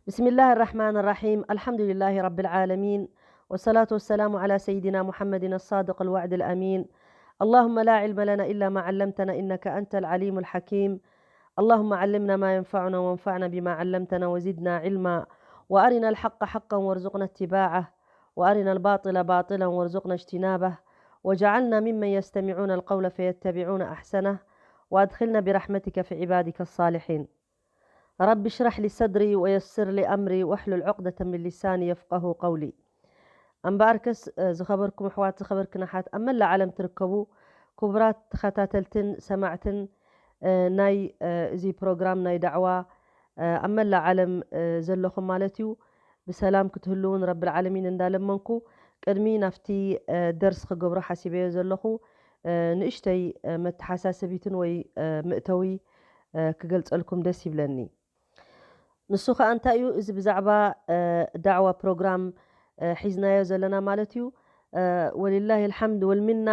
بسم الله الرحمن الرحيم. الحمد لله رب العالمين. والصلاة والسلام على سيدنا محمد الصادق الوعد الأمين. اللهم لا علم لنا إلا ما علمتنا إنك أنت العليم الحكيم. اللهم علمنا ما ينفعنا وانفعنا بما علمتنا وزدنا علما. وأرنا الحق حقا وارزقنا اتباعه. وأرنا الباطل باطلا وارزقنا اجتنابه. واجعلنا ممن يستمعون القول فيتبعون أحسنه. وأدخلنا برحمتك في عبادك الصالحين. رب اشرح لي صدري ويسر لي أمري واحلل عقدة من لساني يفقه قولي. እምበኣርከስ ዝኸበርኩም ኣሕዋት፣ ዝኸበርክን ኣሓት ኣብ መላእ ዓለም ትርከቡ ክቡራት ተኸታተልትን ሰማዕትን ናይ እዚ ፕሮግራም ናይ ዳዕዋ ኣብ መላእ ዓለም ዘለኹም ማለት እዩ፣ ብሰላም ክትህልውን ረብል ዓለሚን እንዳለመንኩ፣ ቅድሚ ናብቲ ደርስ ክገብሮ ሓሲበዮ ዘለኹ ንእሽተይ መተሓሳሰቢትን ወይ ምእተዊ ክገልጸልኩም ደስ ይብለኒ። ንሱ ኸኣ እንታይ እዩ? እዚ ብዛዕባ ዳዕዋ ፕሮግራም ሒዝናዮ ዘለና ማለት እዩ። ወሊላሂ ልሓምድ ወልሚና፣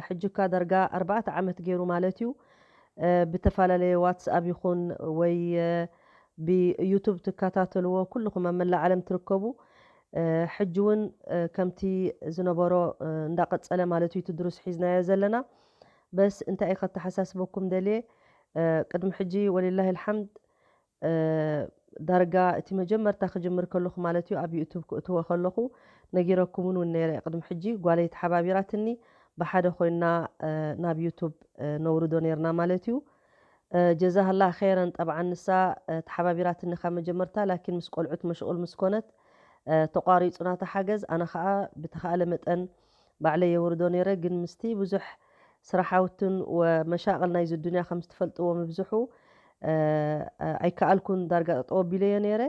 ሕጂ እኳ ዳርጋ ኣርባዕተ ዓመት ገይሩ ማለት እዩ። ብተፈላለየ ዋትስኣፕ ይኹን ወይ ብዩቱብ ትከታተልዎ ኩልኹም ኣብ መላእ ዓለም ትርከቡ፣ ሕጂ እውን ከምቲ ዝነበሮ እንዳቐጸለ ማለት እዩ፣ እቲ ድሩስ ሒዝናዮ ዘለና። በስ እንታይ እዩ ከተሓሳስበኩም ደልየ፣ ቅድሚ ሕጂ ወሊላሂ ልሓምድ ዳርጋ እቲ መጀመርታ ክጅምር ከለኹ ማለት እዩ፣ ኣብ ዩቱብ ክእትዎ ከለኹ ነጊረኩምን እውን ነይረ። ቅድሚ ሕጂ ጓለይ ተሓባቢራትኒ፣ ብሓደ ኮይና ናብ ዩቱብ ነውርዶ ነይርና ማለት እዩ። ጀዛህላ ኸይረን፣ ጠብዓን ንሳ ተሓባቢራትኒ ካብ መጀመርታ፣ ላኪን ምስ ቆልዑት መሽቑል ምስ ኮነት ተቋሪጹ ናታ ሓገዝ። ኣነ ኸኣ ብተኻእለ መጠን ባዕለይ የውርዶ ነይረ፣ ግን ምስቲ ብዙሕ ስራሓውትን ወመሻቕል ናይዚ ዱንያ ከም ዝትፈልጥዎ ምብዝሑ ኣይከኣልኩን፣ ዳርጋ ጠጠው ኣቢለዮ ነይረ።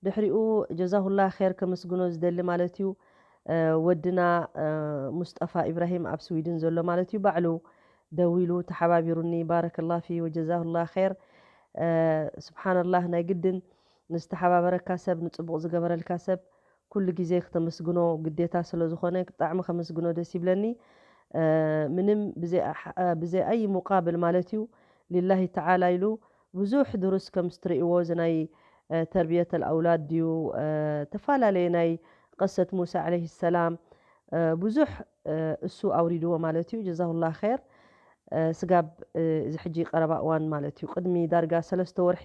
ድሕሪኡ ጀዛሁላ ኸይር ከመስግኖ ዝደሊ ማለት እዩ፣ ወድና ሙስጠፋ ኢብራሂም ኣብ ስዊድን ዘሎ ማለት እዩ፣ ባዕሉ ደዊሉ ተሓባቢሩኒ። ባረከላ ፊ ወጀዛሁላ ኸይር። ስብሓንላህ፣ ናይ ግድን ንዝተሓባበረካ ሰብ፣ ንጽቡቕ ዝገበረልካ ሰብ ኩሉ ግዜ ክተመስግኖ ግዴታ ስለ ዝኾነ ብጣዕሚ ከመስግኖ ደስ ይብለኒ። ምንም ብዘይ ኣይ ሙቃብል ማለት እዩ፣ ሊላሂ ተዓላ ኢሉ ብዙሕ ድሩስ ከም ዝትርእይዎ፣ እዚ ናይ ተርቢየት ኣውላድ ድዩ፣ ተፈላለየ ናይ ቀሰት ሙሳ ዓለይሂ ሰላም ብዙሕ እሱ ኣውሪድዎ ማለት እዩ። ጀዛሁላ ኸይር። ስጋብ እዚ ሕጂ ቀረባ እዋን ማለት እዩ፣ ቅድሚ ዳርጋ ሰለስተ ወርሒ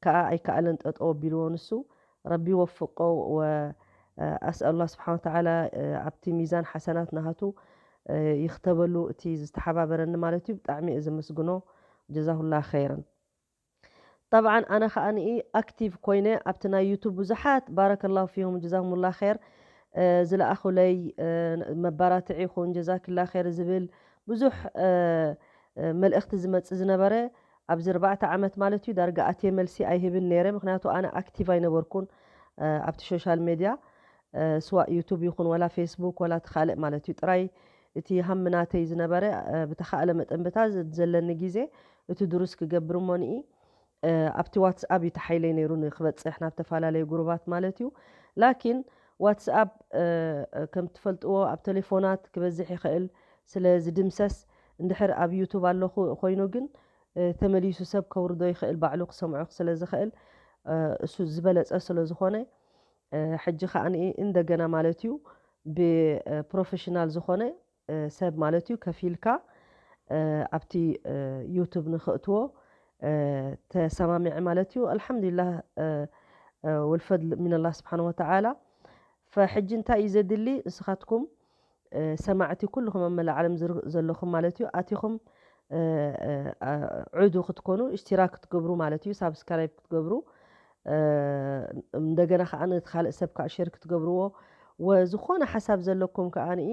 ከኣ ኣይከኣለን፣ ጠጠው ኣቢልዎ ንሱ። ረቢ ይወፍቆ። ወኣስኣሉላህ ስብሓን ወተዓላ ኣብቲ ሚዛን ሓሰናት ናሃቱ ይኽተበሉ፣ እቲ ዝተሓባበረኒ ማለት እዩ። ብጣዕሚ እየ ዘመስግኖ። ጀዛሁላ ኸይረን። ጠብዓን ኣነ ኸኣ ንኢ ኣክቲቭ ኮይነ ኣብቲ ናይ ዩቱብ ብዙሓት ባረከላሁ ፊሁም ጀዛኩሙላ ኸይር ዝለኣኹለይ መባራትዒ ይኹን ጀዛክላ ኸይር ዝብል ብዙሕ መልእኽቲ ዝመጽእ ዝነበረ ኣብዚ ኣርባዕተ ዓመት ማለት እዩ፣ ዳርጋ ኣትየ መልሲ ኣይህብን ነይረ። ምኽንያቱ ኣነ ኣክቲቭ ኣይነበርኩን ኣብቲ ሶሻል ሜድያ፣ ስዋእ ዩቱብ ይኹን ወላ ፌስቡክ ወላ እቲ ካልእ ማለት እዩ። ጥራይ እቲ ሃም ናተይ ዝነበረ ብተኻእለ መጠን በታ ዘለኒ ግዜ እቲ ድሩስ ክገብር እሞ ንኢ ኣብቲ ዋትስኣፕ እዩ ተሓይለይ ነይሩ ንክበፅሕ ናብ ተፈላለዩ ጉሩባት ማለት እዩ። ላኪን ዋትስኣፕ ከም ትፈልጥዎ ኣብ ቴሌፎናት ክበዝሕ ይኽእል ስለ ዝድምሰስ፣ እንድሕር ኣብ ዩቱብ ኣለኹ ኮይኑ ግን ተመሊሱ ሰብ ከውርዶ ይኽእል፣ ባዕሉ ክሰምዖ ስለ ዝኽእል እሱ ዝበለፀ ስለ ዝኾነ ሕጂ ከዓ እንደገና ማለት እዩ ብፕሮፌሽናል ዝኾነ ሰብ ማለት እዩ ከፊልካ ኣብቲ ዩቱብ ንክእትዎ ተሰማሚዐ ማለት እዩ። ኣልሓምዱሊላህ ወልፈድል ሚንላህ ስብሓን ወተዓላ። ፈሕጂ እንታይ እዩ ዘድሊ? ንስኻትኩም ሰማዕቲ ኩልኹም ኣብ መላእ ዓለም ዘለኹም ማለት እዩ ኣቲኹም ዕዱ ክትኮኑ፣ እሽቲራክ ክትገብሩ ማለት እዩ፣ ሳብስክራይብ ክትገብሩ፣ እንደገና ከዓ ነቲ ካልእ ሰብ ከዓ ሼር ክትገብርዎ፣ ወዝኾነ ሓሳብ ዘለኩም ከዓ ንኢ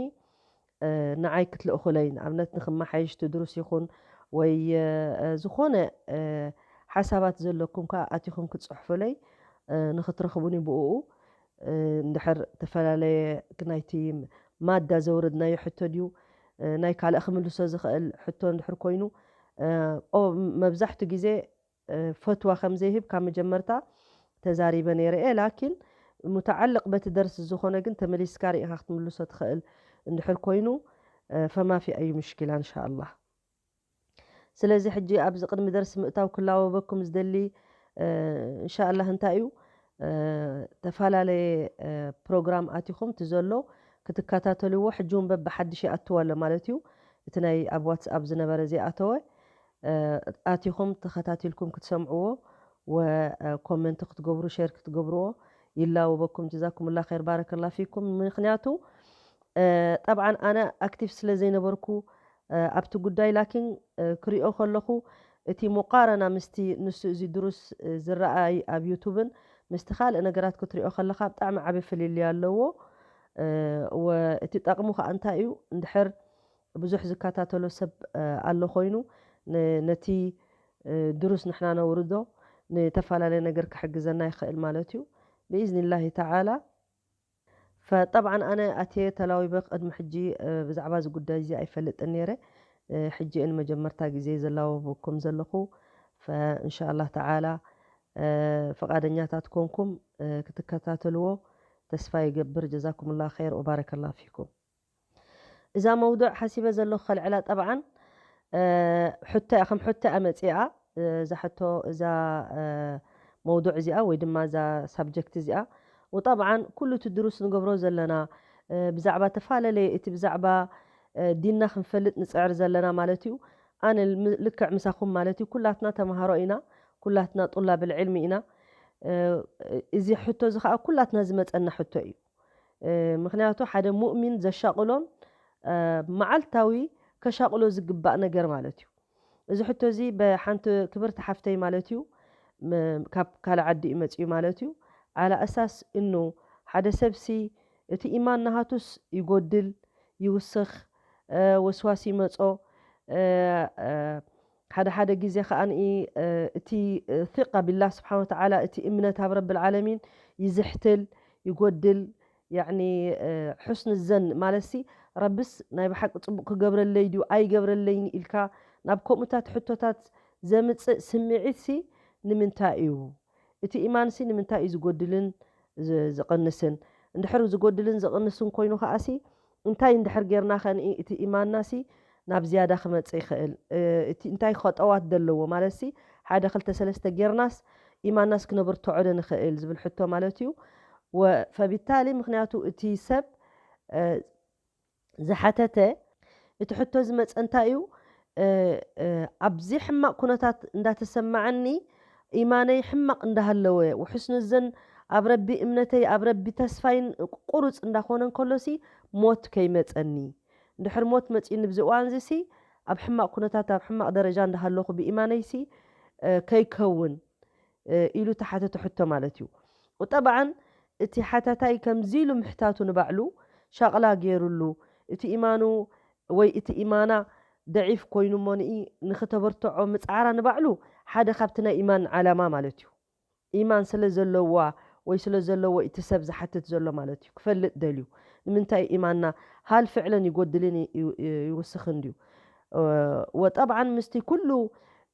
ንዓይ ክትልእኹለይ፣ ንኣብነት ንክመሓየሽ ትድሩስ ይኹን ወይ ዝኾነ ሓሳባት ዘለኩም ከዓ ኣቲኹም ክትፅሕፉለይ ንክትረኽቡኒ ብኡ። እንድሕር ዝተፈላለየ ናይቲ ማዳ ዘውረድናዮ ሕቶ ድዩ ናይ ካልእ ክምልሶ ዝኽእል ሕቶ እንድሕር ኮይኑ፣ መብዛሕቱ ግዜ ፈትዋ ከም ዘይህብ ካብ መጀመርታ ተዛሪበ ነይረ እየ። ላኪን ሙተዓልቕ በቲ ደርሲ ዝኾነ ግን ተመሊስካ ርኢኻ ክትምልሶ ትኽእል እንድሕር ኮይኑ፣ ፈማፊ ኣዩ ምሽኪላ እንሻኣላህ። ስለዚ ሕጂ ኣብዚ ቅድሚ ደርሲ ምእታው ክላወበኩም ዝደሊ እንሻኣላህ እንታይ እዩ፣ እ፣ ተፈላለየ፣ እ፣ ፕሮግራም ኣቲኹም እቲ ዘሎ ክትከታተልዎ፣ ሕጂ እውን በብሓድሽ ይኣትዎ ኣሎ ማለት እዩ። እቲ ናይ ኣብ ዋትስኣፕ ዝነበረ ዘይኣተወ፣ እ፣ ኣቲኹም ተኸታቲልኩም ክትሰምዕዎ ወ፣ እ፣ ኮመንት ክትገብሩ፣ ሼር ክትገብርዎ ይላወበኩም። ጀዛኩምላ ኸይር፣ ባረከላ ፊኩም። ምኽንያቱ፣ እ፣ ጠብዓን ኣነ ኣክቲቭ ስለ ዘይነበርኩ፣ እ፣ ኣብቲ ጉዳይ፣ ላኪን፣ እ፣ ክሪኦ ከለኹ እቲ ሙቃረና ምስቲ ንሱ እዚ ድሩስ፣ እ፣ ዝረኣይ ኣብ ዩቱብን ምስቲ ካልእ ነገራት ክትሪኦ ከለኻ ብጣዕሚ ዓቢ ፍልልይ ኣለዎ። እ፣ ወ፣ እቲ ጠቕሙ ኸኣ እንታይ እዩ? እንድሕር ብዙሕ ዝከታተሎ ሰብ፣ እ፣ ኣሎ ኮይኑ ን፣ ነቲ፣ እ፣ ድሩስ ንሕና ነውርዶ ንተፈላለየ ነገር ክሕግዘና ይኽእል ማለት እዩ። ብኢዝኒላሂ ተዓላ። ፈጠብዓን ኣነ ኣትየ ተላዊበ ቅድሚ ሕጂ፣ እ፣ ብዛዕባ እዚ ጉዳይ እዚ ኣይፈልጥን ነይረ። እ፣ ሕጂ እየ ንመጀመርታ ግዜ ዘላወበኩም ዘለኹ። ፈእንሻኣላህ ተዓላ፣ እ፣ ፍቓደኛታት ኮንኩም፣ እ፣ ክትከታተልዎ ተስፋ ይገብር። ጀዛኩምላ ኸይር ወባረከላ ፊኩም። እዛ መውዱዕ ሓሲበ ዘለኹ ከልዕላ ጠብዓን፣ እ፣ ሕቶ እያ፣ ከም ሕቶ እያ መጺኣ። እ፣ እዛ ሕቶ፣ እዛ፣ እ፣ መውዱዕ እዚኣ ወይ ድማ እዛ ሳብጀክት እዚኣ። ወጠብዓን ኩሉ እቲ ድሩስ ንገብሮ ዘለና፣ እ፣ ብዛዕባ ተፈላለየ፣ እቲ ብዛዕባ፣ እ፣ ዲንና ክንፈልጥ ንጽዕር ዘለና ማለት እዩ። ኣነ ል-፣ ልክዕ ምሳኹም ማለት እዩ። ኩላትና ተምሃሮ ኢና፣ ኩላትና ጡላብል ዕልሚ ኢና። እ፣ እዚ ሕቶ እዚ ኸኣ ኩላትና ዝመጸና ሕቶ እዩ። እ፣ ምኽንያቱ ሓደ ሙእሚን ዘሻቕሎን፣ እ፣ መዓልታዊ ከሻቕሎ ዝግባእ ነገር ማለት እዩ። እዚ ሕቶ እዚ ብሓንቲ ክብርቲ ሓፍተይ ማለት እዩ፣ ም-፣ ካብ ካልእ ዓዲ እዩ መጺኡ ማለት እዩ። ዓላ ኣሳስ እኑ ሓደ ሰብሲ እቲ ኢማን ናሃቱስ ይጎድል፣ ይውስኽ፣ እ፣ ወስዋስ ይመጾ፣ እ፣ እ፣ ሓደ ሓደ ግዜ ከኣ ንኢ፣ እ፣ እቲ፣ እ፣ ثقة بالله سبحانه وتعالى፣ እቲ እምነት ኣብ ረብል ዓለሚን ይዝሕትል፣ ይጎድል። ያዕኒ፣ እ፣ ሑስን ዘን ማለትሲ ረብስ ናይ ብሓቂ ጽቡቕ ክገብረለይ ድዩ ኣይገብረለይን ኢልካ ናብ ከምኡታት ሕቶታት ዘምጽእ ስምዒትሲ ንምንታይ እዩ? እቲ ኢማንሲ ንምንታይ እዩ ዝጎድልን ዝ-፣ ዝቕንስን? እንድሕር ዝጎድልን ዝቕንስን ኮይኑ ከኣሲ እንታይ እንድሕር ጌርና ከ ንኢ-፣ እቲ ኢማንናሲ ናብ ዝያዳ ክመጽእ ይኽእል? እ፣ እቲ እንታይ ኸጠዋት ዘለዎ ማለትሲ ሓደ ክልተ ሰለስተ ጌርናስ ኢማንናስ ክነብርትዖ ዶ ንኽእል ዝብል ሕቶ ማለት እዩ። ወ-፣ ፈቢታሊ ምኽንያቱ እቲ ሰብ፣ እ፣ ዝሓተተ እቲ ሕቶ ዝመጸ እንታይ እዩ? እ፣ እ፣ ኣብዚ ሕማቕ ኩነታት እንዳተሰማዓኒ ኢማነይ ሕማቕ እንዳሃለወ፣ ውሑስ ንዘን ኣብ ረቢ እምነተይ፣ ኣብ ረቢ ተስፋይን ቁሩጽ እንዳኾነ እንከሎሲ ሞት ከይመጸኒ። እንድሕር ሞት መጺኡኒ ብዚ እዋን እዚሲ ኣብ ሕማቕ ኩነታት፣ ኣብ ሕማቕ ደረጃ እንዳሃለኹ ብኢማነይሲ፣ እ፣ ከይከውን፣ እ፣ ኢሉ ተሓተተ ሕቶ ማለት እዩ። ወጠብዓን እቲ ሓታታይ ከምዚ ኢሉ ምሕታቱ ንባዕሉ ሻቕላ ገይሩሉ፣ እቲ ኢማኑ ወይ እቲ ኢማና ደዒፍ ኮይኑ እሞ ንኢ-፣ ንኽተበርትዖ ምጽዓራ ንባዕሉ ሓደ ካብቲ ናይ ኢማን ዓላማ ማለት እዩ። ኢማን ስለ ዘለዋ ወይ ስለ ዘለዎ እቲ ሰብ ዝሓትት ዘሎ ማለት እዩ። ክፈልጥ ደልዩ። ንምንታይ ኢማንና ሃል ፍዕለን ይጎድልን ይ-፣ ይ-፣ ይውስኽን ድዩ? እ፣ ወጠብዓን ምስቲ ኩሉ፣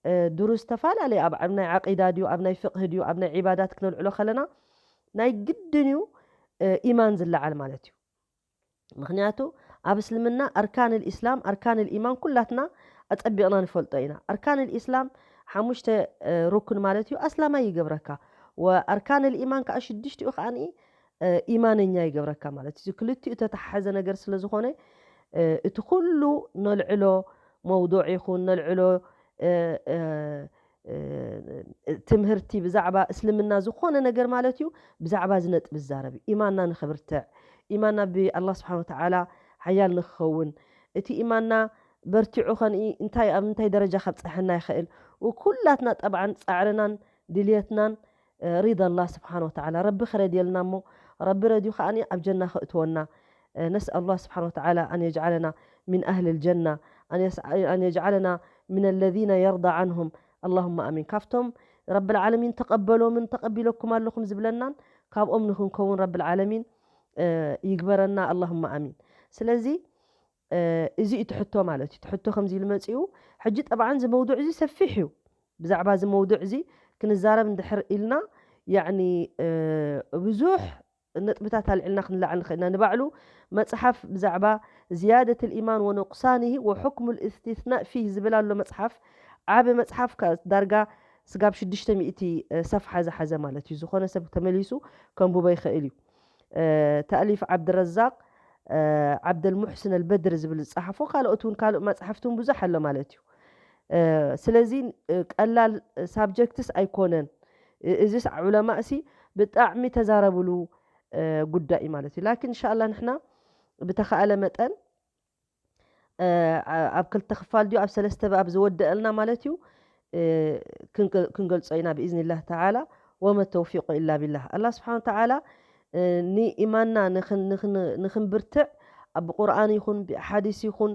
እ፣ ድሩስ ተፈላለየ ኣብ፣ ኣብ ናይ ዓቂዳ ድዩ፣ ኣብ ናይ ፍቕሂ ድዩ፣ ኣብ ናይ ዒባዳት ክነልዕሎ ከለና ናይ ግድን እዩ፣ እ፣ ኢማን ዝለዓል ማለት እዩ። ምኽንያቱ ኣብ እስልምና ኣርካን ልኢስላም፣ ኣርካን ልኢማን ኩላትና ኣጸቢቕና ንፈልጦ ኢና። ኣርካን ልኢስላም ሓሙሽተ፣ እ፣ ሩክን ማለት እዩ፣ ኣስላማይ ይገብረካ። ወኣርካን ልኢማን ከኣ ሽዱሽቲኡ ከኣ ንኢ፣ እ፣ ኢማነኛ ይገብረካ ማለት እዩ። እዚ ክልቲኡ ተተሓሓዘ ነገር ስለ ዝኾነ፣ እ፣ እቲ ኩሉ ነልዕሎ መውዱዕ ይኹን ነልዕሎ፣ እ፣ እ፣ እ፣ ትምህርቲ ብዛዕባ እስልምና ዝኾነ ነገር ማለት እዩ፣ ብዛዕባ እዚ ነጥቢ ዝዛረብ እዩ። ኢማንና ንኽብርትዕ፣ ኢማንና ብኣላህ ስብሓን ወተዓላ ሓያል ንክኸውን፣ እቲ ኢማንና በርቲዑ ኸንኢ እንታይ ኣብ እንታይ ደረጃ ከብፀሐና ይኽእል? ወኩላትና ጠብዓን ጻዕርናን ድልየትናን እ፣ ሪዳ ኣላህ ስብሓን ወተዓላ፣ ረቢ ክረድየልና እሞ፣ ረቢ ረድዩ ከኣኒ ኣብ ጀና ከእትወና። እ፣ ነስኣል ኣላህ ስብሓን ወተዓላ ኣን የጅዓለና ሚን ኣህሊ ልጀና፣ ኣን የስ-፣ ኣን የጅዓለና ሚን ኣለዚነ የርዳ ዓንሁም። ኣላሁመ ኣሚን። ካብቶም ረቢ ልዓለሚን ተቐበሎምን ተቐቢለኩም ኣለኹም ዝብለናን ካብኦም ንኽንከውን ረቢ ልዓለሚን፣ እ፣ ይግበረና። ኣላሁመ ኣሚን። ስለዚ፣ እ፣ እዚ እዩ እቲ ሕቶ ማለት እዩ። እቲ ሕቶ ከምዚ ኢሉ መጺኡ። ሕጂ ጠብዓን እዚ መውዱዕ እዚ ሰፊሕ እዩ። ብዛዕባ እዚ መውዱዕ እዚ ክንዛረብ እንድሕር ኢልና፣ ያዕኒ፣ እ፣ ብዙሕ ነጥብታት ኣልዒልና ክንለዓል ንኽእል ኢና። ንባዕሉ መጽሓፍ ብዛዕባ ዝያደት ልኢማን ወኑቅሳንሂ ወሑክሙ ልእስትስናእ ፊህ ዝብል ኣሎ መጽሓፍ። ዓቢ መጽሓፍ ከ-፣ ዳርጋ ስጋብ ሽዱሽተ ሚእቲ ሰፍሓ ዝሓዘ ማለት እዩ። ዝኾነ ሰብ ተመሊሱ ከንብቦ ይኽእል እዩ። ተእሊፍ ዓብድረዛቅ ዓብደልሙሕስን ኣልበድር ዝብል ዝፀሓፎ፣ ካልኦት እውን ካልእ መፅሓፍቲ እውን ብዙሕ ኣሎ ማለት እዩ። ስለዚ ቀላል ሳብጀክትስ ኣይኮነን። እዚስ ዑለማእሲ ብጣዕሚ ተዛረብሉ ጉዳይ እዩ ማለት እዩ። ላኪን እንሻላ ንሕና ብተኻእለ መጠን ኣብ ክልተ ክፋል ድዩ ኣብ ሰለስተ ኣብ ዝወደአልና ማለት እዩ ክንገልጾ ኢና ብኢዝኒላህ ተዓላ። ወመ ተውፊቁ ኢላ ቢላህ። ኣላ ስብሓን ተዓላ ንኢማንና ንክንብርትዕ ኣብ ቁርኣን ይኹን ብሓዲስ ይኹን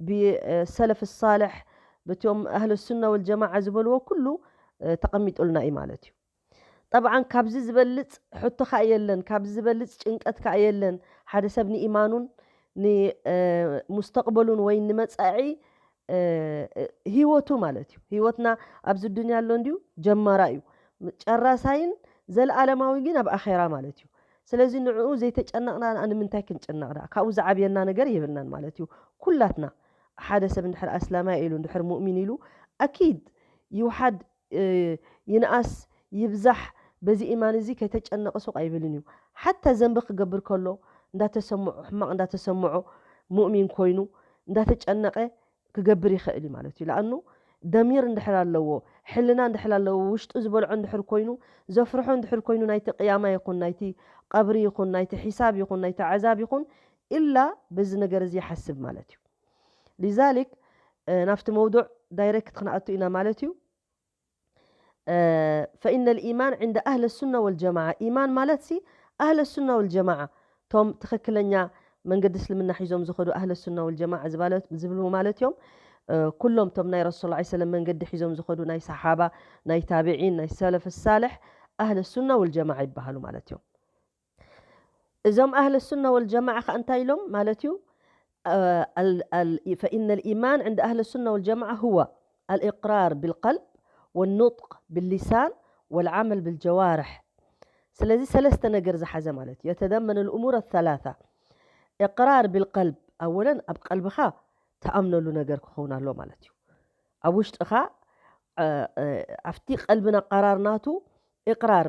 ብሰለፍ ሳልሕ በቲኦም ኣህል ሱና ወልጀማዓ ዝበልዎ ኩሉ ተቐሚጡልና እዩ ማለት እዩ። ጠብዓን ካብዚ ዝበልፅ ሕቶ ከዓ የለን። ካብዚ ዝበልፅ ጭንቀት ከዓ የለን። ሓደ ሰብ ንኢማኑን ንሙስተቕበሉን ወይ ንመፃዒ ህይወቱ ማለት እዩ። ህይወትና ኣብዚ ዱንያ ኣሎ እንድዩ ጀማራ እዩ፣ ጨራሳይን ዘለኣለማዊ ግን ኣብ ኣኼራ ማለት እዩ። ስለዚ ንዕኡ ዘይተጨነቕና ንምንታይ ክንጨነቕ ደኣ? ካብኡ ዝዓብየና ነገር የብልናን ማለት እዩ። ኩላትና ሓደ ሰብ እንድሕር ኣስላማይ ኢሉ እንድሕር ሙእሚን ኢሉ ኣኪድ ይውሓድ ይንኣስ ይብዛሕ በዚ ኢማን እዚ ከይተጨነቐ ሱቕ ኣይብልን እዩ። ሓታ ዘንቢ ክገብር ከሎ እንዳተሰምዖ ሕማቕ እንዳተሰምዖ ሙእሚን ኮይኑ እንዳተጨነቐ ክገብር ይኽእል እዩ ማለት እዩ። ለኣኑ ደሚር እንድሕር ኣለዎ፣ ሕልና እንድሕር ኣለዎ፣ ውሽጡ ዝበልዖ እንድሕር ኮይኑ፣ ዘፍርሖ እንድሕር ኮይኑ ናይቲ ቅያማ ይኹን ናይቲ ቀብሪ ይኹን ናይቲ ሒሳብ ይኹን ናይቲ ዓዛብ ይኹን ኢላ በዚ ነገር እዚ ይሓስብ ማለት እዩ። ሊዛሊክ ናብቲ መውዱዕ ዳይሬክት ክንኣቱ ኢና ማለት እዩ። ፈኢነ ልኢማን ዕንደ ኣህለ ሱና ወልጀማዓ፣ ኢማን ማለት ሲ ኣህለ ሱና ወልጀማዓ ቶም ትኽክለኛ መንገዲ እስልምና ሒዞም ዝኸዱ ኣህለ ሱና ወልጀማዓ ዝብሉ ማለት እዮም። ኩሎም ቶም ናይ ረሱል ላ ሰለም መንገዲ ሒዞም ዝኸዱ ናይ ሰሓባ ናይ ታብዒን ናይ ሰለፍ ሳልሕ ኣህለ ሱና ወልጀማዓ ይበሃሉ ማለት እዮም። እዞም ኣህል ሱና ወልጀማዓ ከ እንታይ ኢሎም ማለት እዩ? ፈኢነ ልኢማን ዕንደ ኣህል ሱና ወልጀማዓ ሁወ ኣልእቅራር ብልቀልብ ወኑጥቅ ብሊሳን ወልዓመል ብልጀዋርሕ። ስለዚ ሰለስተ ነገር ዝሓዘ ማለት እዩ። የተደመን ልእሙር ኣላታ። እቅራር ብልቀልብ ኣወለን ኣብ ቀልብኻ ተኣምነሉ ነገር ክኸውን ኣሎ ማለት እዩ። ኣብ ውሽጥኻ ኣብቲ ቀልብና ቀራር ናቱ እቅራር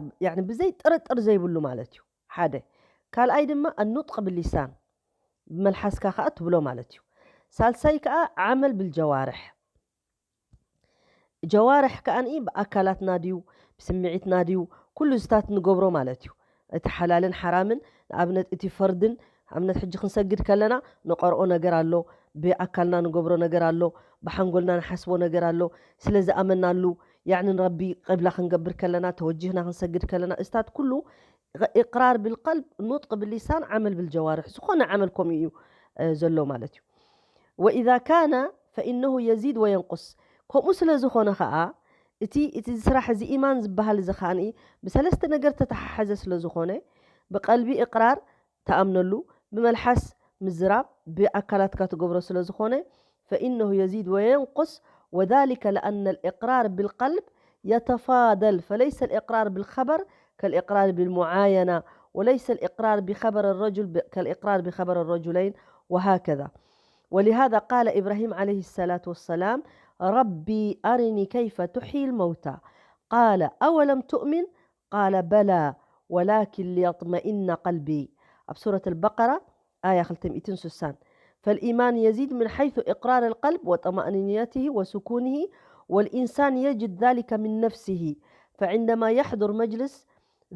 ብዘይ ጥርጥር ዘይብሉ ማለት እዩ። ሓደ ካልኣይ ድማ ኣኑጥቅ ብሊሳን ብመልሓስካ ከዓ ትብሎ ማለት እዩ። ሳልሳይ ከዓ ዓመል ብልጀዋርሕ። ጀዋርሕ ከዓኒ ብኣካላትና ድዩ ብስምዒትና ድዩ ኩሉ ዝታት ንገብሮ ማለት እዩ። እቲ ሓላልን ሓራምን ንኣብነት እቲ ፈርድን ኣብነት ሕጂ ክንሰግድ ከለና ንቀርኦ ነገር ኣሎ፣ ብኣካልና ንገብሮ ነገር ኣሎ፣ ብሓንጎልና ንሓስቦ ነገር ኣሎ። ስለ ዝኣመናሉ ያዕኒ ንረቢ ቅብላ ክንገብር ከለና ተወጅህና ክንሰግድ ከለና እስታት ኩሉ እቅራር ብልቀልብ ኑጥቅ ብሊሳን ዓመል ብልጀዋርሕ ዝኾነ ዓመል ከምኡ እዩ ዘሎ ማለት እዩ። ወኢዛ ካነ ፈኢነሁ የዚድ ወየንቁስ። ከምኡ ስለ ዝኾነ ከዓ እቲ እቲ ስራሕ እዚ ኢማን ዝበሃል እዚ ከዓኒ ብሰለስተ ነገር ተተሓሓዘ ስለ ዝኾነ ብቀልቢ እቅራር ተኣምነሉ ብመልሓስ ምዝራብ ብኣካላትካ ትገብሮ ስለ ዝኾነ ፈኢነሁ የዚድ ወየንቁስ ወዛሊከ ለኣነ ልእቅራር ብልቀልብ يتفاضل فليس الإقرار بالخبر كالإقرار بالمعاينة وليس الإقرار بخبر الرجل كالإقرار بخبر الرجلين وهكذا. ولهذا قال إبراهيم عليه الصلاة والسلام: ربي أرني كيف تحيي الموتى. قال: أولم تؤمن؟ قال: بلى ولكن ليطمئن قلبي. ኣብ ሱረት ኣልበቀራ ኣያ ክልተ ሚእትን ስሳን። فالإيمان يزيد من حيث إقرار القلب وطمأنينته وسكونه، والإنسان يجد ذلك من نفسه، فعندما يحضر مجلس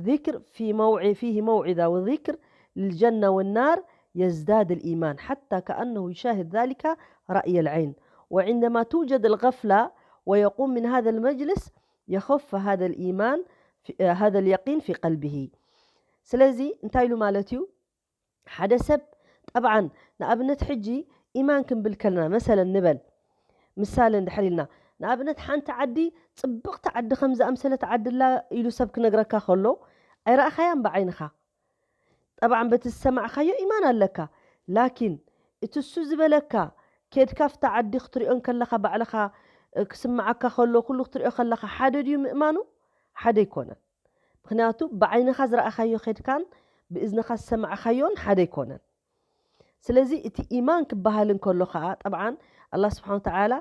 ذكر في موع فيه موعظة وذكر للجنة والنار يزداد الإيمان حتى كأنه يشاهد ذلك رأي العين، وعندما توجد الغفلة ويقوم من هذا المجلس يخف هذا الإيمان في هذا اليقين في قلبه. ስለዚ እንታይ ኢሉ ማለት እዩ? ሓደ ሰብ ጠብዓን ንኣብነት ሕጂ ኢማን ክንብል ከለና መሰለን ንበል ምሳሌ እንድሕር ኢልና ንኣብነት ሓንቲ ዓዲ ፅብቕቲ ዓዲ ከም ዝኣምሰለት ዓዲ ኣላ ኢሉ ሰብ ክነግረካ ከሎ ኣይረኣኻያን ብዓይንኻ። ጠብዓን በቲ ዝሰማዕካዮ ኢማን ኣለካ። ላኪን እቲ እሱ ዝበለካ ኬድካ ኣብታ ዓዲ ክትሪኦ እንከለኻ ባዕልኻ ክስምዓካ ከሎ ኩሉ ክትሪኦ ከለኻ ሓደ ድዩ ምእማኑ? ሓደ ኣይኮነን። ምኽንያቱ ብዓይንኻ ዝረኣኻዮ ኬድካን ብእዝንኻ ዝሰማዕኻዮን ሓደ ኣይኮነን። ስለዚ እቲ ኢማን ክበሃል እንከሎ ከዓ ጠብዓን ኣላ ስብሓን ተዓላ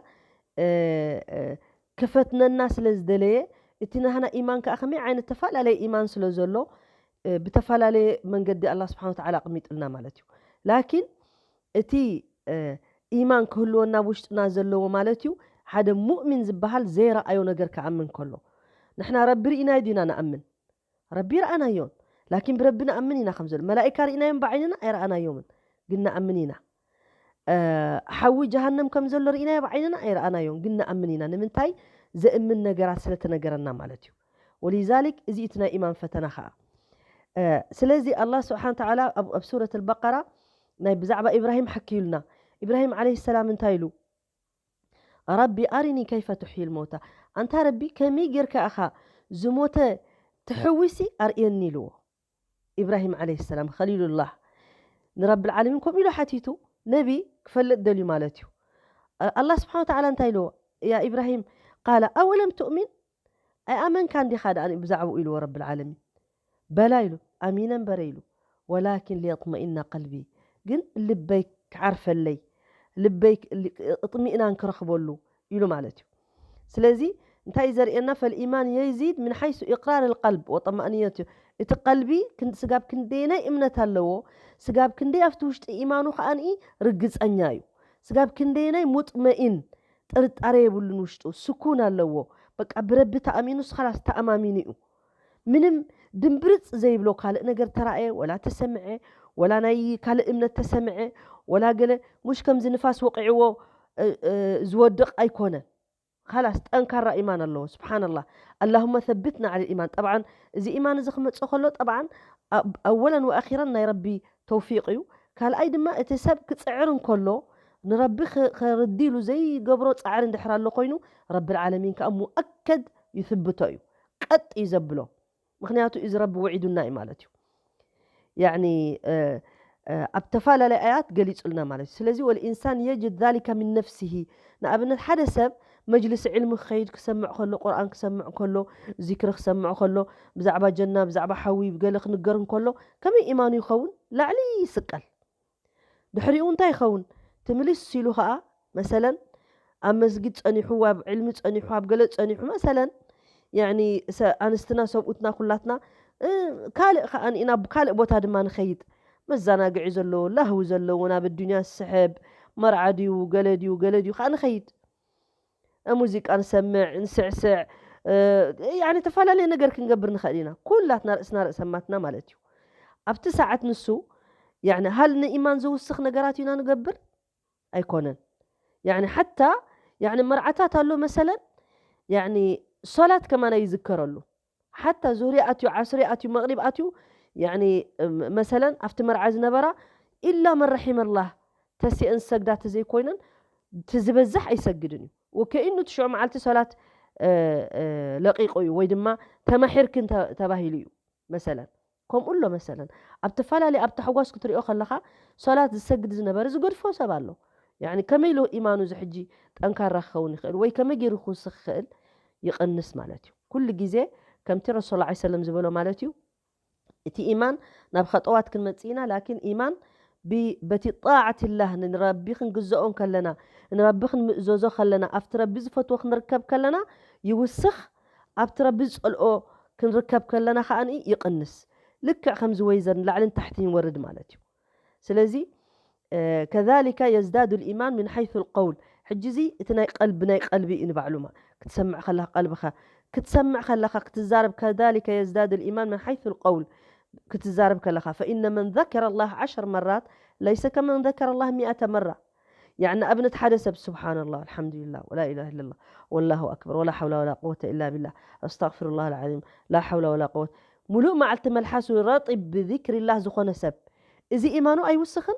ክፈትነና ስለ ዝደለየ እቲ ናህና ኢማን ከዓ ከመይ ዓይነት ተፈላለየ ኢማን ስለ ዘሎ ብተፈላለየ መንገዲ ኣላ ስብሓን ወተዓላ ኣቕሚጥልና ማለት እዩ። ላኪን እቲ ኢማን ክህልወና ኣብ ውሽጥና ዘለዎ ማለት እዩ። ሓደ ሙእሚን ዝበሃል ዘይረኣዮ ነገር ክኣምን ከሎ፣ ንሕና ረቢ ርኢናዮ ዲና ንኣምን? ረቢ ረኣናዮን፣ ላኪን ብረቢ ንኣምን ኢና ከም ዘሎ። መላኢካ ርኢናዮም ብዓይንና ኣይረኣናዮምን፣ ግን ንኣምን ኢና። ሓዊ ጀሃነም ከም ዘሎ ርኢናዮ ብዓይንና ኣይረኣናዮን፣ ግን ንኣምን ኢና። ንምንታይ? ዘእምን ነገራት ስለተነገረና ማለት እዩ። ወሊዛሊክ እዚ እቲ ናይ ኢማን ፈተና ከዓ። ስለዚ ኣላ ስብሓን ተዓላ ኣብ ሱረት ኣልበቀራ ናይ ብዛዕባ ኢብራሂም ሓኪዩልና። ኢብራሂም ዓለይሂ ሰላም እንታይ ኢሉ? ረቢ ኣሪኒ ከይፈ ትሕይል መውታ፣ ኣንታ ረቢ ከመይ ጌርካ ኢኻ ዝሞተ ትሕውሲ ኣርእየኒ ኢልዎ። ኢብራሂም ዓለይሂ ሰላም ኸሊሉላህ ንረብል ዓለሚን ከምኡ ኢሉ ሓቲቱ፣ ነቢ ክፈልጥ ደልዩ ማለት እዩ። ኣላህ ስብሓን ወተዓላ እንታይ ኢልዎ? ያ ኢብራሂም፣ ቃለ ኣወለም ትእሚን፣ ኣይኣመንካን ዲኻ ደኣ ብዛዕባኡ ኢልዎ ረብል ዓለሚን። በላ ኢሉ፣ ኣሚነ እምበረ ኢሉ፣ ወላኪን ሊየጥመኢና ቀልቢ፣ ግን ልበይ ክዓርፈለይ፣ ልበይ እጥሚእናን ክረኽበሉ ኢሉ ማለት እዩ። ስለዚ እንታይ እዩ ዘርእየና? ፈልኢማን የዚድ ምን ሓይሱ ኢቅራር ልቀልብ ወጠማእንየት እዩ። እቲ ቀልቢ ስጋብ ክንደየናይ እምነት ኣለዎ፣ ስጋብ ክንደይ ኣብቲ ውሽጢ ኢማኑ ከዓንኢ ርግፀኛ እዩ፣ ስጋብ ክንደየናይ ሙጥመኢን ጥርጣሬ የብሉን፣ ውሽጡ ስኩን ኣለዎ። በቃ ብረቢ ተኣሚኑስ ኻላስ ተኣማሚኑ እዩ። ምንም ድምብርፅ ዘይብሎ ካልእ ነገር ተራእየ ወላ ተሰምዐ፣ ወላ ናይ ካልእ እምነት ተሰምዐ፣ ወላ ገለ ሙሽ ከምዚ ንፋስ ወቂዕዎ ዝወድቕ ኣይኮነን። ኻላስ ጠንካራ ኢማን ኣለዎ። ስብሓንላህ። ኣላሁመ ሰብትና ዓለ ኢማን። ጠብዓን እዚ ኢማን እዚ ክመፅእ ከሎ ጠብዓን ኣወለን ወኣኪረን ናይ ረቢ ተውፊቅ እዩ። ካልኣይ ድማ እቲ ሰብ ክፅዕር እንከሎ ንረቢ ከርድኢሉ ዘይገብሮ ፃዕሪ እንድሕር ኣሎ ኮይኑ ረቢ ልዓለሚን ከዓ ሙኣከድ ይስብቶ እዩ፣ ቀጥ እዩ ዘብሎ። ምክንያቱ እዚ ረቢ ውዒዱና እዩ ማለት እዩ። ያኒ ኣብ ተፈላለየ ኣያት ገሊፁልና ማለት እዩ። ስለዚ ወልኢንሳን የጅድ ዛሊካ ሚን ነፍሲሂ። ንኣብነት ሓደ ሰብ መጅልስ ዕልሚ ክኸይድ ክሰምዕ ከሎ፣ ቁርኣን ክሰምዕ ከሎ፣ ዚክሪ ክሰምዕ ከሎ፣ ብዛዕባ ጀና ብዛዕባ ሓዊ ገለ ክንገር እንከሎ ከመይ ኢማኑ ይኸውን? ላዕሊ ይስቀል። ድሕሪኡ እንታይ ይኸውን? ትምልስ ኢሉ ኸዓ መሰለን ኣብ መስጊድ ጸኒሑ፣ ኣብ ዕልሚ ጸኒሑ፣ ኣብ ገለ ጸኒሑ መሰለን ያኒ ኣንስትና ሰብኡትና ኩላትና ካልእ ከዓ ንኢና ካልእ ቦታ ድማ ንኸይድ። መዘናግዒ ዘለዎ፣ ላህዊ ዘለዎ፣ ናብ ኣዱንያ ዝስሕብ መርዓ ድዩ ገለ ድዩ ገለ ድዩ ከዓ ንኸይድ። ሙዚቃ ንሰምዕ፣ ንስዕስዕ፣ ያኒ ተፈላለየ ነገር ክንገብር ንኽእል ኢና። ኩላትና ርእስና ርእሰማትና ማለት እዩ። ኣብቲ ሰዓት ንሱ ያኒ ሃል ንኢማን ዝውስኽ ነገራት ኢና ንገብር? ኣይኮነን። ያኒ ሓታ ያኒ መርዓታት ኣሎ መሰለን ያኒ ሶላት ከማን ኣይዝከረሉ። ሓታ ዙህሪ ኣትዩ፣ ዓስሪ ኣትዩ፣ መቕሪብ ኣትዩ፣ ያኒ መሰለን ኣብቲ መርዓ ዝነበራ ኢላ መን ረሒመላህ ተሲአን ዝሰግዳ ተዘይኮይነን እቲ ዝበዝሕ ኣይሰግድን እዩ። ወከኢኑ እቲ ሽዑ መዓልቲ ሶላት ለቂቁ እዩ ወይ ድማ ተማሒርክን ተባሂሉ እዩ። መሰለን ከምኡ ኣሎ መሰለን ኣብ ተፈላለየ ኣብ ታሕጓስ ክትሪኦ ከለኻ ሶላት ዝሰግድ ዝነበረ ዝገድፎ ሰብ ኣሎ። ያኒ ከመይ ኢሉ ኢማኑ እዚ ሕጂ ጠንካራ ክኸውን ይኽእል ወይ ከመይ ገይሩ ክውስኽ ይኽእል ይቕንስ ማለት እዩ። ኩሉ ግዜ ከምቲ ረሱል ላ ሰለም ዝበሎ ማለት እዩ። እቲ ኢማን ናብ ኸጠዋት ክንመጽእ ኢና፣ ላኪን ኢማን በቲ ጣዓትላህ ንረቢ ክንግዘኦ እንከለና፣ ንረቢ ክንምእዘዞ ከለና፣ ኣብቲ ረቢ ዝፈትዎ ክንርከብ ከለና ይውስኽ፣ ኣብቲ ረቢ ዝጸልኦ ክንርከብ ከለና ከኣ ይቕንስ። ልክዕ ከምዚ ወይዘር ንላዕልን ታሕትን ይወርድ ማለት እዩ። ስለዚ ከዛሊከ የዝዳዱ ልኢማን ምን ሓይሱ ልቀውል። ሕጂ እዚ እቲ ናይ ቀልቢ ናይ ቀልቢ እዩ ንባዕሉ ክትሰምዕ ከለኻ ቀልብኻ ክትሰምዕ ከለኻ ክትዛረብ ከዛሊከ የዝዳዱ ልኢማን ምን ሓይሱ ልቀውል ክትዛረብ ከለኻ ፈኢነ መን ዘከረ ላህ ዓሸር መራት ለይሰ ከመን ዘከረ ላህ ሚኣተ መራ። ያኒ ንኣብነት ሓደ ሰብ ስብሓንላህ ኣልሓምዱሊላህ ወላ ኢላሃ ኢለላህ ወላሁ ኣክበር ወላ ሓውላ ወላ ቁወተ ኢላ ቢላህ ኣስተግፊሩላህ ልዓዚም ላ ሓውላ ወላ ቁወት ሙሉእ መዓልቲ መልሓሱ ረጢብ ብዚክሪላህ ዝኾነ ሰብ እዚ ኢማኑ ኣይውስኽን?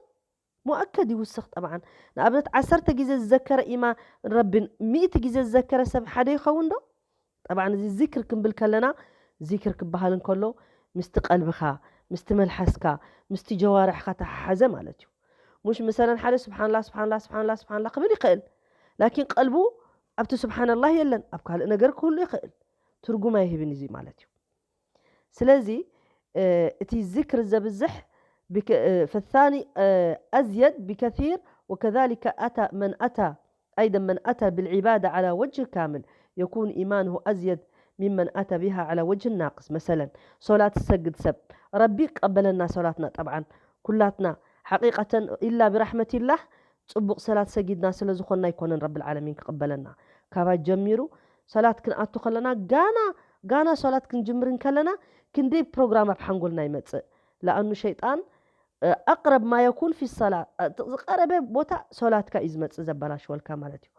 ሙኣከድ ይውስኽ ጠብዓን። ንኣብነት ዓሰርተ ግዜ ዝዘከረ ኢማ ረቢን ሚእቲ ግዜ ዝዘከረ ሰብ ሓደ ይኸውን ዶ? ጠብዓን እዚ ዚክር ክንብል ከለና ዚክር ክበሃል እንከሎ ምስቲ ቀልብኻ ምስቲ መልሓስካ ምስቲ ጀዋርሕካ ተሓሓዘ ማለት እዩ። ሙሽ ምሰለን ሓደ ስብሓንላ ስብሓንላ ስብሓንላ ስብሓንላ ክብል ይኽእል፣ ላኪን ቀልቡ ኣብቲ ስብሓንላህ የለን፣ ኣብ ካልእ ነገር ክህሉ ይኽእል። ትርጉም ኣይህብን እዚ ማለት እዩ። ስለዚ እቲ ዝክር ዘብዝሕ ፈታኒ ኣዝየድ ብከሲር ወከዛሊከ ኣታ መን ኣታ ኣይደ መን ኣታ ብልዒባዳ ዓላ ወጅህ ካምል የኩን ኢማንሁ ኣዝየድ ሚመን ኣተ ቢሃ ዓላ ወጅህ ናቅስ። መሰለን ሶላት ዝሰግድ ሰብ ረቢ ይቀበለና ሶላትና። ጠብዓን ኩላትና ሓቂቀተን ኢላ ብራሕመቲላህ ጽቡቕ ሰላት ሰጊድና ስለ ዝኾንና ኣይኮነን ረብል ዓለሚን ክቕበለና። ካባይ ጀሚሩ ሰላት ክንኣቱ ከለና ጋና ጋና ሰላት ክንጅምር እንከለና ክንደይ ፕሮግራም ኣብ ሓንጎልና ይመጽእ። ለኣኑ ሸይጣን ኣቅረብ ማ የኩን ፊ ሰላ፣ ዝቀረበ ቦታ ሰላትካ እዩ ዝመጽእ ዘበላሽወልካ ማለት እዩ።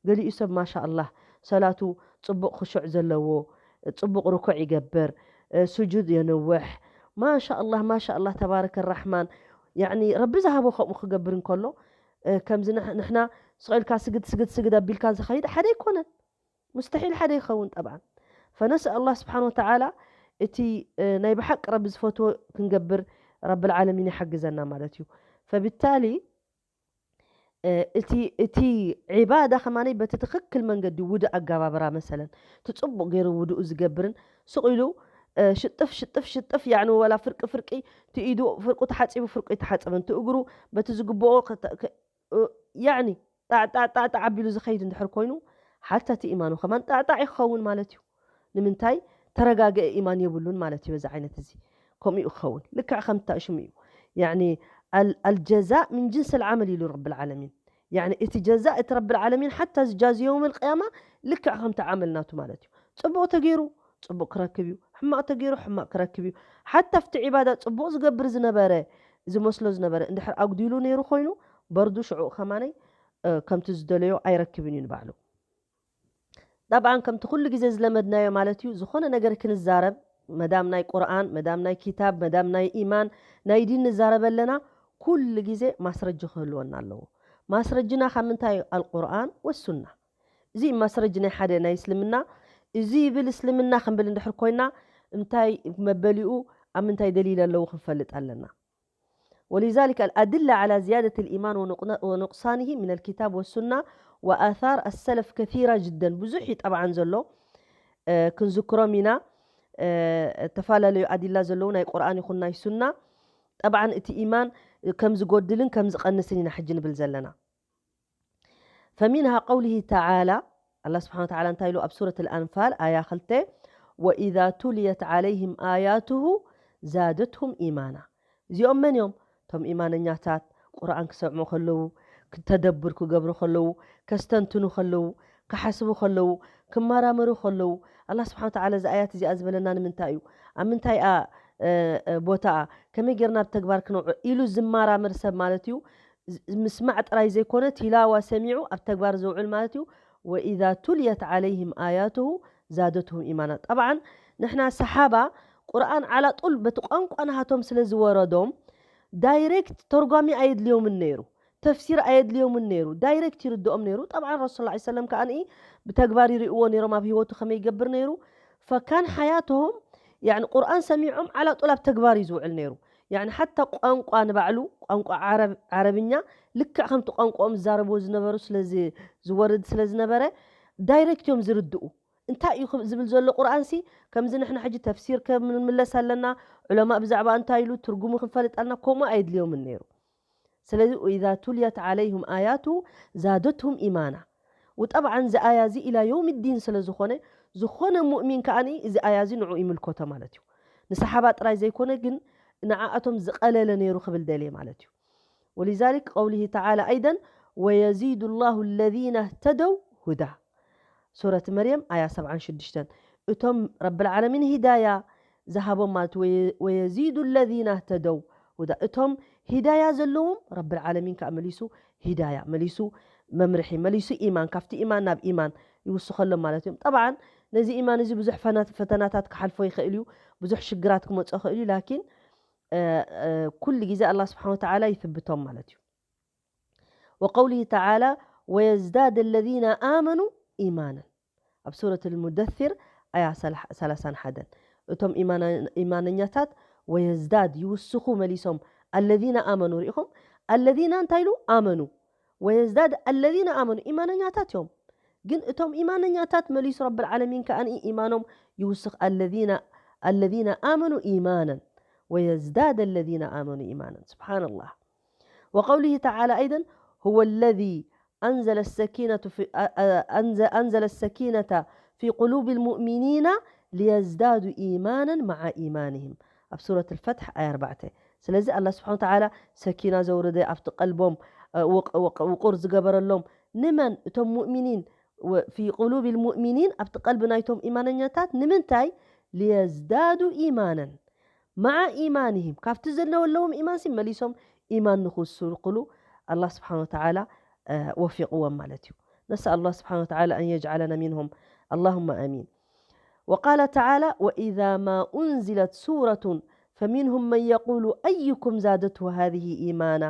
ገሊኡ ሰብ ማሻ ኣላህ ሰላቱ ጽቡቕ ክሹዕ ዘለዎ፣ ጽቡቕ ርኩዕ ይገብር፣ ስጁድ የንውሕ። ማሻ ኣላህ ማሻ ኣላህ ተባረከ ራሕማን። ያኒ ረቢ ዝሃቦ ከምኡ ክገብር እንከሎ ከምዚ ንሕና ስቕ ኢልካ ስግድ ስግድ ስግድ ኣቢልካ ዝኸይድ ሓደ ኣይኮነን። ሙስተሒል ሓደ ይኸውን ጠብዓን። ፈነስእ ኣላህ ስብሓን ወተዓላ እቲ ናይ ብሓቂ ረቢ ዝፈትዎ ክንገብር ረብል ዓለሚን ይሓግዘና ማለት እዩ። ፈብታሊ እቲ እቲ ዒባዳ ከማነይ በቲ ትኽክል መንገዲ ውድእ ኣገባብራ መሰለን እቲ ጽቡቕ ገይሩ ውድኡ ዝገብርን ስቕ ኢሉ ሽጥፍ ሽጥፍ ሽጥፍ ያዕኒ ወላ ፍርቂ ፍርቂ እቲ ኢዱ ፍርቁ ተሓፂቡ ፍርቁ ይተሓፀበን እቲ እግሩ በቲ ዝግብኦ ያዕኒ ጣዕጣዕጣዕጣዕ ኣቢሉ ዝኸይድ እንድሕር ኮይኑ ሓታ እቲ ኢማኑ ከማን ጣዕጣዕ ይኸውን ማለት እዩ። ንምንታይ ተረጋገአ ኢማን የብሉን ማለት እዩ። በዚ ዓይነት እዚ ከምኡ እዩ ክኸውን ልክዕ ከምታ ሽሙ እዩ። ያዕኒ ኣልጀዛእ ምን ጅንስ ልዓመል ኢሉ ረብል ዓለሚን። ያዕኒ እቲ ጀዛእ እቲ ረብል ዓለሚን ሓታ ዝጃዝዮ የውመል ቅያማ ልክዕ ከምቲ ዓመል ናቱ ማለት እዩ። ጽቡቕ ተገይሩ ጽቡቕ ክረክብ እዩ፣ ሕማቕ ተገይሩ ሕማቕ ክረክብ እዩ። ሓታ ኣብቲ ዒባዳ ጽቡቕ ዝገብር ዝነበረ ዝመስሎ ዝነበረ እንድሕር ኣጉዲሉ ነይሩ ኮይኑ በርዱ ሽዑ ከማነይ ከምቲ ዝደለዮ ኣይረክብን እዩ ንባዕሉ። ጠብዓን ከምቲ ኩሉ ግዜ ዝለመድናዮ ማለት እዩ ዝኾነ ነገር ክንዛረብ መዳም ናይ ቁርኣን መዳም ናይ ኪታብ መዳም ናይ ኢማን ናይ ዲን ንዛረብ ኣለና ኩሉ ግዜ ማስረጂ ክህልወና ኣለዎ። ማስረጅና ካብ ምንታይ? ኣልቁርኣን ወሱና። እዚ ማስረጅ ናይ ሓደ ናይ እስልምና እዚ ይብል እስልምና ክንብል እንድሕር ኮይና እንታይ መበሊኡ ኣብ ምንታይ ደሊል ኣለዉ ክንፈልጥ ኣለና። ولذلك الأدلة على زيادة الإيمان ونقصانه من الكتاب والسنة وآثار السلف كثيرة جدا ብዙሕ እዩ ጠብዓን ዘሎ ክንዝክሮም ኢና። ተፈላለዩ ኣዲላ ዘለዉ ናይ ቁርኣን ይኹን ናይ ሱና ጠብዓን እቲ ኢማን ከም ዝጎድልን ከም ዝቐንስን ኢና ሕጂ ንብል ዘለና። فمنها قوله تعالى ኣላ ስብሓን ወተዓላ እንታይ ኢሉ ኣብ ሱረት ኣልኣንፋል ኣያ ክልተ وإذا تليت عليهم آياته زادتهم إيمانا እዚኦም መን እዮም? እቶም ኢማነኛታት ቁርኣን ክሰምዑ ከለዉ ክተደብር ክገብሩ ከለዉ ከስተንትኑ ከለዉ ክሓስቡ ከለዉ ክመራመሩ ከለዉ ኣላ ስብሓን ወተዓላ እዚ ኣያት እዚኣ ዝበለና ንምንታይ እዩ? ኣብ ምንታይ እያ ቦታኣ ከመይ ጌርና ኣብ ተግባር ክነውዕሎ ኢሉ ዝመራመር ሰብ ማለት እዩ። ምስማዕ ጥራይ ዘይኮነ ቲላዋ ሰሚዑ ኣብ ተግባር ዘውዕል ማለት እዩ። وإذا تليت عليهم آياته زادتهم إيمانا ጠብዓን ንሕና ሰሓባ ቁርኣን ዓላጡል በቲ ቋንቋ ናሃቶም ስለ ዝወረዶም ዳይሬክት ተርጓሚ ኣየድልዮምን ነይሩ። ተፍሲር ኣየድልዮምን ነይሩ። ዳይሬክት ይርድኦም ነይሩ። ጠብዓን ረሱል ላ ሰለም ከኣ ብተግባር ይርእዎ ነይሮም ኣብ ህይወቱ ከመይ ይገብር ነይሩ። ፈካን ሓያትሆም ያዕኒ ቁርኣን ሰሚዖም ዓላጡል ኣብ ተግባር እዩ ዝውዕል ነይሩ። ያዕኒ ሓታ ቋንቋ ንባዕሉ ቋንቋ ዓረብ ዓረብኛ ልክዕ ከምቲ ቋንቋኦም ዝዛረብዎ ዝነበሩ ስለ ዝወርድ ስለ ዝነበረ ዳይሬክት እዮም ዝርድኡ። እንታይ እዩ ዝብል ዘሎ ቁርኣንሲ ከምዚ ንሕና ሕጂ ተፍሲር ከም ንምለስ ኣለና። ዑለማ ብዛዕባ እንታይ ኢሉ ትርጉሙ ክንፈልጥ ኣለና። ከምኡ ኣየድልዮምን ነይሩ። ስለዚ إذا تليت عليهم آياته زادتهم إيمانا وطبعا እዚ ኣያ እዚ إلى يوم الدين ስለ ዝኾነ ዝኾነ ሙእሚን ከኣ እዚ ኣያ እዚ ንዑ ይምልከቶ ማለት እዩ። ንሰሓባ ጥራይ ዘይኮነ ግን ንዓኣቶም ዝቐለለ ነይሩ ክብል ደልየ ማለት እዩ። ولذلك قوله تعالى أيضا ويزيد الله الذين اهتدوا هدى ሱረት መርየም ኣያ ሰብዓን ሽዱሽተን እቶም ረብል ዓለሚን ሂዳያ ዝሃቦም ማለት ويزيد الذين اهتدوا هدى እቶም ሂዳያ ዘለዎም ረብል ዓለሚን ከዓ መሊሱ ሂዳያ መሊሱ መምርሒ መሊሱ ኢማን ካብቲ ኢማን ናብ ኢማን ይውስኸሎም ማለት እዮም። ጠብዓን ነዚ ኢማን እዚ ብዙሕ ፈተናታት ክሓልፎ ይኽእል እዩ። ብዙሕ ሽግራት ክመፅኦ ይኽእል እዩ። ላኪን ኩሉ ግዜ ኣላ ስብሓን ወተዓላ ይትብቶም ማለት እዩ። وقوله تعالى ويزداد الذين آمنوا إيمانا ኣብ ሱረት ልሙደሲር ኣያ ሰላሳን ሓደን እቶም ኢማነኛታት ወየዝዳድ ይውስኹ መሊሶም الذين آمنوا ርኢኹም الذين እንታይ ኢሉ ኣመኑ ويزداد الذين آمنوا ኢማነኛታት እዮም። ግን እቶም ኢማነኛታት መሊሱ ረብል ዓለሚን ከኣ ኢማኖም ይውስኽ الذين الذين آمنوا إيمانا ويزداد الذين آمنوا إيمانا سبحان الله وقوله تعالى أيضا هو الذي أنزل السكينة في أنزل السكينة في قلوب المؤمنين ليزدادوا إيمانا مع إيمانهم ኣብ ሱረት الفتح ኣያ ኣርባዕተ። ስለዚ ኣላህ ስብሓን ወተዓላ ሰኪና ዘውረደ ኣብቲ ቀልቦም ውቁር ዝገበረሎም ንመን እቶም ሙእሚኒን في قلوب المؤمنين ኣብቲ ቀልቢ ናይቶም ኢማነኛታት ንምንታይ ليزدادوا إيمانا مع إيمانهم ካብቲ ዘለዎም ኢማንሲ መሊሶም ኢማን ንክውስክሉ ኣላህ ስብሓን ወተዓላ ወፊቕዎም ማለት እዩ። نسأل الله سبحانه وتعالى أن يجعلنا منهم اللهم آمين. وقال تعالى وإذا ما أنزلت سورة فمنهم من يقول أيكم زادته هذه إيمانا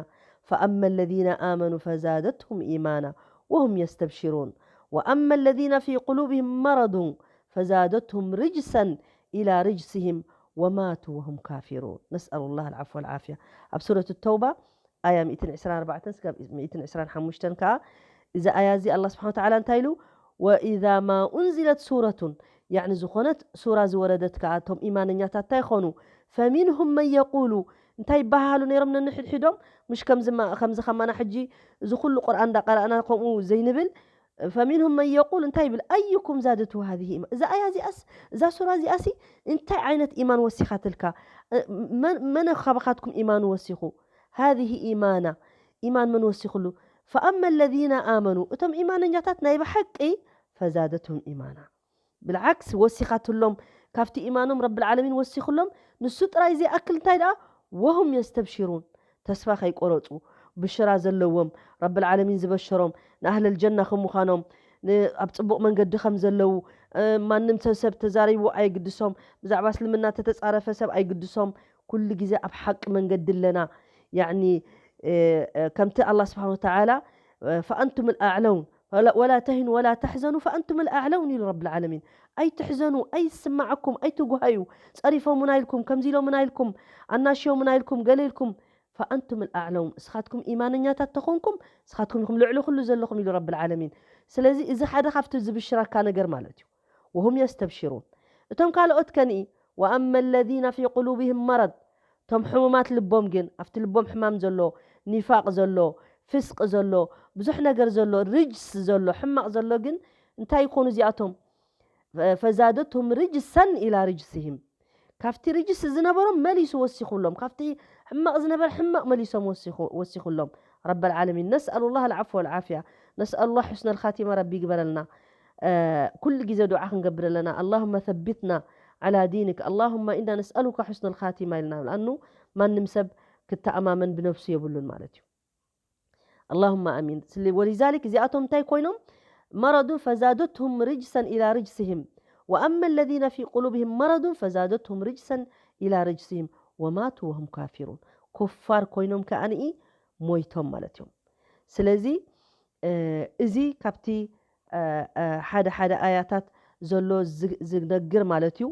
فأما الذين آمنوا فزادتهم إيمانا وهم يستبشرون وأما الذين في قلوبهم مرض فزادتهم رجسا إلى رجسهم وماتوا وهم كافرون نسأل الله العفو والعافية ኣብ ሱረት ተውባ ኣያ ሚእትን ዕስራን ኣርባዕተን ስጋብ ሚእትን ዕስራን ሓሙሽተን ከዓ እዚ ኣያ እዚ ኣላ ስብሓን ወተዓላ እንታይ ኢሉ وإذا ما أنزلت سورة يعني ዝኾነት ሱራ ዝወረደት ከዓ እቶም ኢማነኛታት እንታይ ይኾኑ فمنهم من يقول እንታይ ይበሃሉ ነይሮም ነንሕድሕዶም ምሽ ከምዚ ከማና ሕጂ እዚ ኩሉ ቁርኣን እንዳቀረእና ከምኡ ዘይንብል فمنهم من يقول እንታይ ይብል أيكم زادته هذه إيمانا እዛ ኣያ እዚኣስ እዛ ሱራ እዚኣሲ እንታይ ዓይነት ኢማን ወሲኻትልካ መን ካባኻትኩም ኢማኑ ወሲኹ هذه إيمانا ኢማን መን ወሲኽሉ فأما الذين آمنوا እቶም ኢማነኛታት ናይ ብሓቂ فزادتهم إيمانا ብልዓክስ ወሲኻትሎም ካብቲ ኢማኖም ረብል ዓለሚን ወሲኽሎም ንሱ ጥራይ ዘይኣክል እንታይ ደኣ وهم يستبشرون ተስፋ ከይቆረፁ ብሽራ ዘለዎም ረብል ዓለሚን ዝበሸሮም ንኣህለል ጀና ከም ምዃኖም ኣብ ፅቡቕ መንገዲ ከም ዘለዉ ማንም ሰብ ሰብ ተዛሪቡ ኣይግድሶም ብዛዕባ እስልምና ተተፃረፈ ሰብ ኣይግድሶም ኩሉ ግዜ ኣብ ሓቂ መንገዲ ኣለና ያኒ ከምቲ ኣላ ስብሓን ወተዓላ فأنتم الأعلون ولا تهنوا ولا تحزنوا فأنتم الأعلون ኢሉ ረብል ዓለሚን ኣይትሕዘኑ ኣይስማዓኩም ኣይትጉሃዩ ፀሪፎሙና ኢልኩም ከምዚ ኢሎምና ኢልኩም ኣናሽዮሙና ኢልኩም ገለ ኢልኩም فأنتم الأعلون እስኻትኩም ኢማነኛታት ተኾንኩም እስኻትኩም ኢኹም ልዕሊ ኩሉ ዘለኹም ኢሉ ረብል ዓለሚን ስለዚ እዚ ሓደ ካብቲ ዝብሽረካ ነገር ማለት እዩ وهم يستبشرون እቶም ካልኦት ከንኢ وأما الذين في قلوبهم مرض እቶም ሕሙማት ልቦም ግን ኣብቲ ልቦም ሕማም ዘሎ ኒፋቅ ዘሎ ፍስቅ ዘሎ ብዙሕ ነገር ዘሎ ርጅስ ዘሎ ሕማቅ ዘሎ ግን እንታይ ይኾኑ እዚኣቶም فزادتهم رجسا إلى رجسهم ካብቲ ርጅስ ዝነበሮም መሊሱ ወሲኹሎም ካብቲ ሕማቕ ዝነበረ ሕማቕ መሊሶም ወሲኹሎም ረብ العالمين نسأل الله العفو والعافية نسأل الله حسن الخاتمة ረቢ ይግበረልና ኩሉ ግዜ ዱዓ ክንገብር ኣለና اللهم ثبتنا على دينك اللهم إنا نسألك حسن الخاتمة ኢልና ለኣኑ ማንም ሰብ ክተኣማመን ብነብሱ የብሉን ማለት እዩ اللهم آمين ولذلك እዚኣቶም እንታይ ኮይኖም مرض فزادتهم رجسا إلى رجسهم وأما الذين في قلوبهم مرض فزادتهم رجسا إلى رجسهم وماتوا وهم كافرون ኩፋር ኮይኖም ከኣ ሞይቶም ማለት እዮም ስለዚ እዚ ካብቲ ሓደ ሓደ ኣያታት ዘሎ ዝነግር ማለት እዩ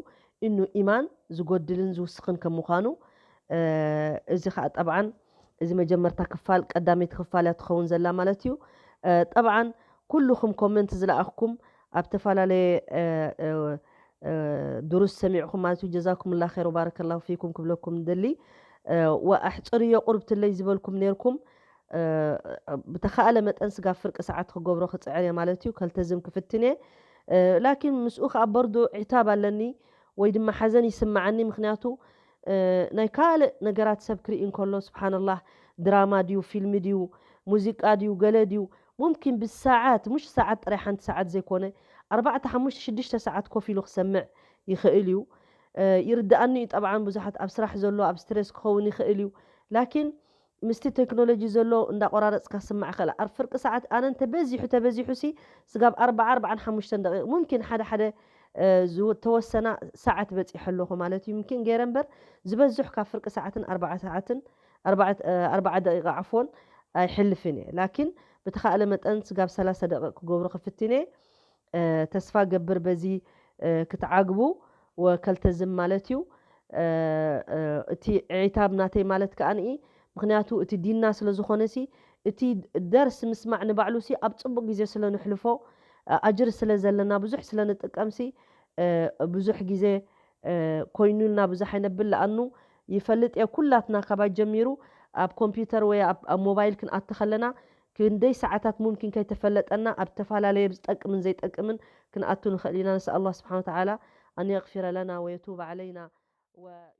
እኑ ኢማን ዝጎድልን ዝውስኽን ከም ምዃኑ እዚ ከዓ ጠብዓን እዚ መጀመርታ ክፋል ቀዳመይቲ ክፋል እያ ትኸውን ዘላ ማለት እዩ ጠብዓን ኩልኹም ኮመንት ዝለኣኽኩም ኣብ ተፈላለየ ድሩስ ሰሚዕኹም ማለት እዩ ጀዛኩም ላ ኸይር ባረከላሁ ፊኩም ክብለኩም ደሊ ወኣሕፅርዮ ቁርብትለይ ዝበልኩም ነርኩም ብተኻእለ መጠን ስጋብ ፍርቂ ሰዓት ክገብሮ ክፅዕር እየ ማለት እዩ ከልተዝም ክፍትን እየ ላኪን ምስኡ ከዓ በርዶ ዒታብ ኣለኒ ወይ ድማ ሓዘን ይስማዓኒ ምክንያቱ ናይ ካልእ ነገራት ሰብ ክርኢ እንከሎ ስብሓንላህ ድራማ ድዩ ፊልሚ ድዩ ሙዚቃ ድዩ ገለ ድዩ ሙምኪን ብሰዓት ሙሽ ሰዓት ጥራይ ሓንቲ ሰዓት ዘይኮነ ኣርባዕተ ሓሙሽተ ሽዱሽተ ሰዓት ኮፍ ኢሉ ክሰምዕ ይኽእል እዩ ይርድኣኒ እዩ ጠብዓን ብዙሓት ኣብ ስራሕ ዘሎ ኣብ ስትሬስ ክኸውን ይኽእል እዩ ላኪን ምስቲ ቴክኖሎጂ ዘሎ እንዳቆራረፅካ ስማዕ ይኽእል ኣብ ፍርቂ ሰዓት ኣነ እንተበዚሑ ተበዚሑ ሲ ስጋብ ኣርባዓ ኣርባዓን ሓሙሽተን ደቂቕ ሙምኪን ሓደ ሓደ ዝተወሰና ሰዓት በፂሐ ኣለኹ ማለት እዩ ምኪን ገይረ እምበር ዝበዝሕ ካብ ፍርቂ ሰዓትን ኣርባዓ ሰዓትን ኣርባዓ ደቂቃ ዓፍዎን ኣይሕልፍን እየ ላኪን ብተኻእለ መጠን ስጋብ ሰላሳ ደቂቕ ክገብሮ ክፍትን እየ ተስፋ ገብር በዚ ክትዓግቡ ወከልተዝም ማለት እዩ እቲ ዕታብ ናተይ ማለት ከዓ ንኢ ምክንያቱ እቲ ዲንና ስለ ዝኾነ ሲ እቲ ደርስ ምስማዕ ንባዕሉ ሲ ኣብ ፅቡቅ ግዜ ስለ ንሕልፎ ኣጅር ስለ ዘለና ብዙሕ ስለ ንጥቀም ሲ ብዙሕ ግዜ ኮይኑልና ብዙሕ ኣይነብል ለኣኑ ይፈልጥ እየ ኩላትና ካባይ ጀሚሩ ኣብ ኮምፒውተር ወይ ኣብ ሞባይል ክንኣቲ ከለና ክንደይ ሰዓታት ሙምኪን ከይተፈለጠና ኣብ ተፈላለየ ዝጠቅምን ዘይጠቅምን ክንኣቱ ንኽእል ኢና። ነስኣል ኣላህ ስብሓን ወተዓላ ኣን የግፊረ ለና ወየቱብ ዓለይና ወ-